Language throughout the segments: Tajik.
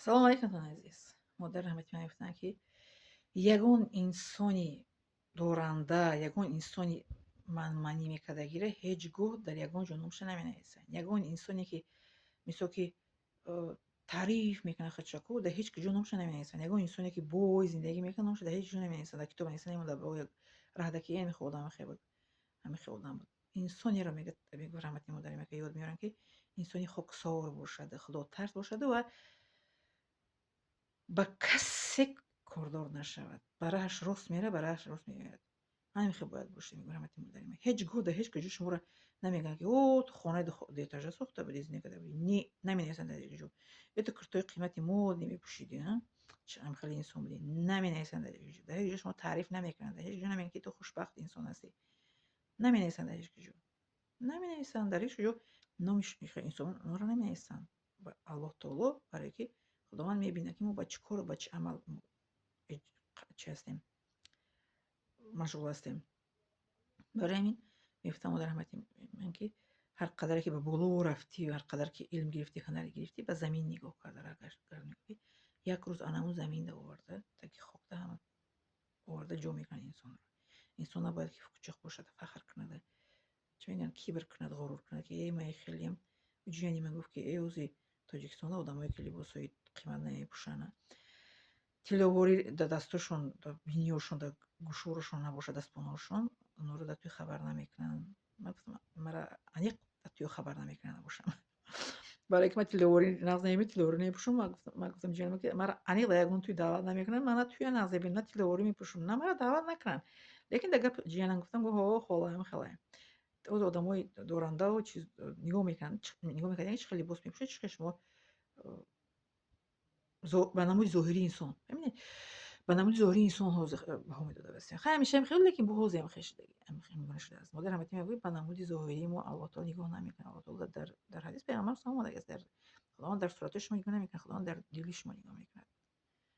Салому алейкум, дӯстони азиз. Модар раҳмати ман мегуфтанд, ки ягон инсони доранда, ягон инсони манманӣ мекардагиро ҳеҷ гоҳ дар ягон ҷо номаша наменависанд. Ягон инсоне, ки мисол ки таъриф мекунад худшаку, дар ҳеҷ куҷо номаша наменависанд. Ягон инсоне, ки бой зиндагӣ мекунад, номаша дар ҳеҷ ҷо наменависанд. Дар китоб нависа намонда раҳда, ки ҳамин хел одам хе буд, ҳамин хел одам буд. Инсонеро мегӯяд, раҳмати модари ман, ёд меорам, ки инсони хоксор бошад, худотарс бошаду ва ба касе кордор нашавад, ба раҳаш рост меравад, ба раҳаш рост меояд. Ҳамин хел бояд бошед, мегӯ раҳмати модари ман. Ҳеҷ гоҳ дар ҳеҷ куҷо шуморо намегӯянд, ки о, ту хонаи дуэтажа сохта будӣ, зиндагӣ карда будӣ. Не, наменависанд дар ҳеҷ ҷо. Ё ту куртои қимати модный мепӯшидӣ, ҳам хеле инсон будӣ. Наменависанд дар ҳеҷ ҷо. Дар ҳеҷ ҷо шумо таъриф намекунанд. Дар ҳеҷ ҷо намегӯянд, ки ту хушбахт инсон ҳастӣ. Наменависанд дар ҳеҷ куҷо. Наменависанд дар ҳеҷ куҷо номи инсонро наменависанд. Аллоҳ таоло, барое ки Худованд мебинад, ки мо ба чӣ кору ба чӣ амал чи ҳастем, машғул ҳастем. Барои ҳамин мегуфтам модар раҳмати ман, ки ҳар қадаре ки ба боло рафтӣ, ҳар қадар ки илм гирифтӣ, ҳунар гирифтӣ, ба замин нигоҳ карда ки як рӯз анамун заминда оварда, таги хокда ҳама оварда ҷо мекунанд инсонро. Инсон набояд ки хучоқ бошад, фахр кунад, чӣ мегӯянд, кибр кунад, ғурур кунад, ки э, ман хелем. Ҷияни ман гуфт, ки э, ози Тоҷикистонда одамое ки либосҳои қимат намепӯшанд, тилловорӣ дар дастошон, дар биниёшон, дар гӯшворашон набошад, дастпонаҳошон, онҳоро дар тӯй хабар намекунанд. Ман гуфтам, мара аниқ дар тӯй хабар намекунанд набошам, барое ки ман тилловорӣ нағз намебинам, тилловорӣ намепӯшам. Ман гуфтам ҷиянам, ки мара аниқ дар ягон тӯй даъват намекунанд. Ман на тӯя нағз мебинам, на тилловорӣ мепӯшам, на мара даъват накунанд. Лекин дар гап ҷиянам гуфтам, гуфт: «Ҳо, хола, ҳамин хелаем». Оз одамои дорандаву чиз нигоҳ мекунанд, нигоҳ мекунанд, чӣ хел либос мепӯшед, чӣ хел шумо ба намуди зоҳирии инсон, бибинед, ба намуди зоҳирии инсон ҳозир баҳо медода басем. Хай, ҳамешаам хел, лекин бо ҳозиам хел шудааст. Модар раҳматӣ мегӯяд: ба намуди зоҳирии мо Аллоҳ таоло нигоҳ намекунад. Аллоҳ таоло дар ҳадис Пайғамбар салом омадааст: дар Худованд дар суратҳои шумо нигоҳ намекунад, Худованд дар дили шумо нигоҳ мекунад.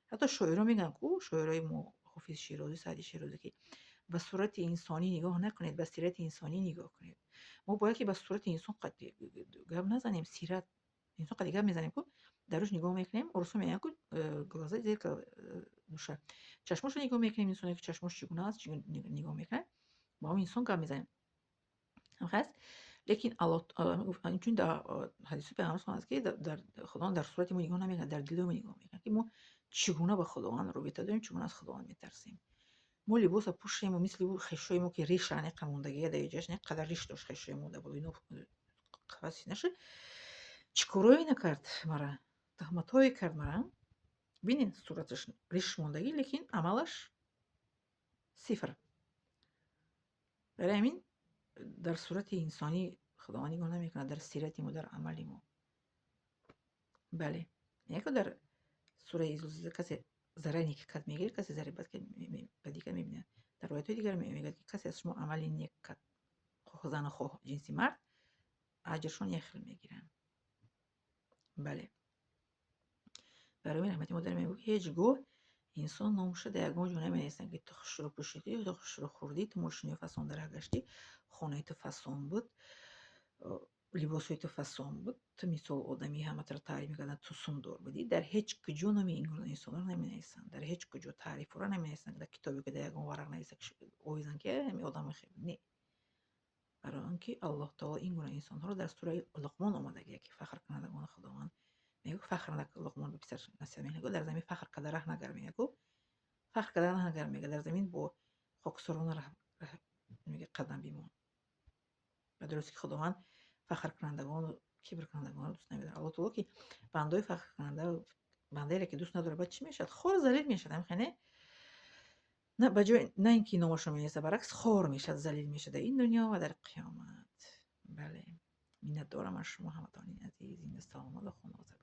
Ҳатто шоиро мегӯянд ку, шоирои мо, Ҳофизи Шерозӣ, Саъди Шерозӣ, ки ба сурати инсонӣ нигоҳ накунед, ба сирати инсонӣ нигоҳ кунед. Мо бояд ки ба сурати инсон гап назанем, сират инсон қадди гап мезанем ку, дар рӯш нигоҳ мекунем. Урусҳо мегӯянд ку: «Глаза — зеркало душа». Чашмошро нигоҳ мекунем, инсоне ки чашмош чӣ гуна аст, нигоҳ мекунем, бо ҳамин инсон гап мезанем. Ҳаст, лекин инчунин дар ҳадиси Пайғамбар аст, ки дар Худованд дар сурати мо нигоҳ намекунад, дар дили мо нигоҳ мекунад, ки мо чӣ гуна ба Худованд робита дорем, чӣ гуна аз Худованд метарсем. Мо либоса пӯшем, мисли ӯ хешои мо, ки риша аниқа мондагия дар иҷаш, не қадар риш дошт хешои мо, дар болои қафаси наша. Чӣ корое накард мара, туҳматҳое кард мара. Бинед, сураташ риш мондагӣ, лекин амалаш сифр. Барои ҳамин дар сурати инсонӣ Худованд нигоҳ намекунад, дар сирати мо, дар амали мо. Бале, яко дар сураи Зулзила касе зарари нек кард, мегирад, касе зарари бадӣ кард, мебинад. Дар ривоятҳои дигар мегӯяд, ки касе аз шумо амали нек кард, хоҳ зану, хоҳ ҷинси мард, аҷршон як хел мегиранд. Бале, барои ҳамин раҳмати модар мегӯяд, ки ҳеҷ гоҳ инсон номаша дар ягон ҷо наменависанд, ки ту хушрӯ пӯшидӣ, ту хушрӯ хӯрдӣ, ту мошини фасон дар раҳ гаштӣ, хонаи ту фасон буд, либосҳои ту фасон буд, ту мисол одами ҳаматро таъриф мекарданд, ту сумдор будӣ. Дар ҳеҷ куҷо номи ин гуна инсонро наменависанд, дар ҳеҷ куҷо таърифҳоро наменависанд, дар китобе ки дар ягон варақ нависа овезанд, ки ҳамин одами хел не. Барои он ки Аллоҳ таоло ин гуна инсонҳоро дар сураи Луқмон омадагия, ки фахркунандагони Худованд мегӯ, фахр, Луқмон ба писараш насиҳат мекунад, дар замин фахр карда раҳ нагар, мегӯ, фахр карда раҳ нагар, мега, дар замин бо хоксорона мега қадам бимон. Ба дурусти ки Худованд фахркунандагону кибркунандагонро дӯст намедорад. Аллоҳ таоло ки бандаҳои фахркунанда, бандаере ки дӯст надорад, баъд чӣ мешавад? Хор, залил мешавад. Ҳамихе не, ба ҷои на ин ки номашро менависад, баръакс, хор мешавад, залил мешавад дар ин дунё ва дар қиёмат. Бале, миннатдорам аз шумо, ҳаматони азиз. Зинда, саломат ва хонавода.